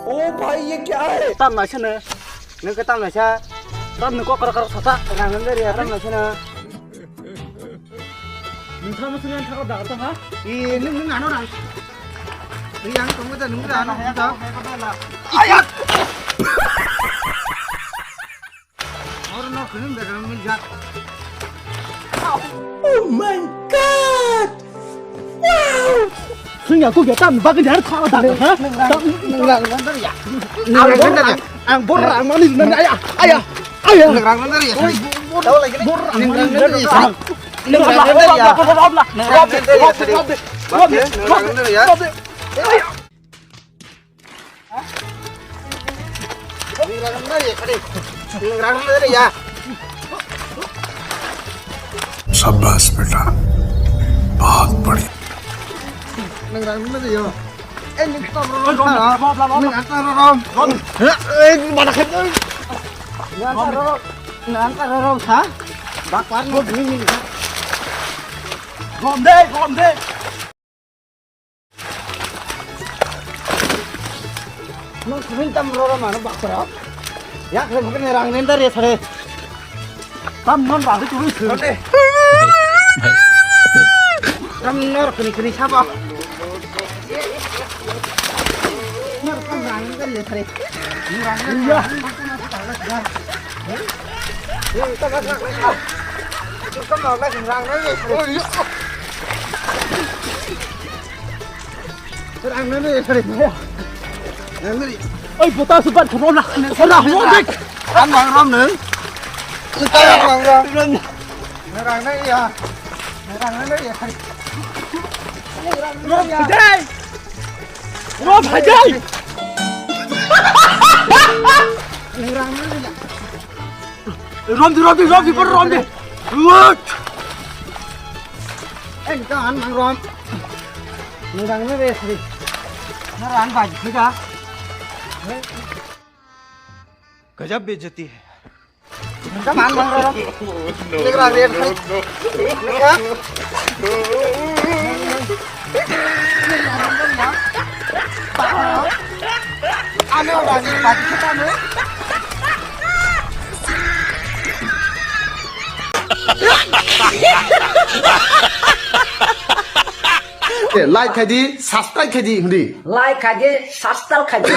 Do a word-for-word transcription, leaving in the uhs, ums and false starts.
ओ भाई, ये क्या है? Tam naisano, nwng khe tam naisa. Tam nwng kok krak krak sasa. Rang nwng gari ya, tam naisano. Nwng thangma sini thangma dagar tong ha? Ih, nwng, nwng ano rang. Ih, ang tongma da, nwng da, ano da. Ayat! Oro no khunum da, nwng jak. Oh my God! Wow! Sing ya, tu ya tam bagi jar kha da, ha? Nwng rang nwng gari ya. Ang bor rang, ang bor rang mani nani, aya, aya, aya. Nwng rang nwng gari ya. Bor rang mani nani. Nwng rang nwng gari ya. शाबाश बेटा, बहुत बढ़िया। Gom de, gom de. Nwng kumin tam roro mano baksa rok. Yak re mungkin rang nenda re sare. Tam non ba tu sare. Tam nor kini kini sabo. Nor tam rang nenda re sare. Rang nenda. Iya. Rang nenda re sare. Rang nani, rang nani. Oi, buta subat khorok na. Khorok na, khorok na. Ang mang rom nung. Kita mang rom. Rang nani ya. Rang nani ya. Rom bhajai. Rom bhajai. Rang nani ya. Rom di, rom di, rom di, rom di. Wut. Eh, kita an mang rom. Nang ne re sri. Na ran ba ji ga. गजब बेइज्जती है। Kita man mang rom. Ni ra re sri. Ni ka. Ano ba ji ba ji ta no. Like khai di, subscribe khai di, hindi. Like khai di, subscribe khai di.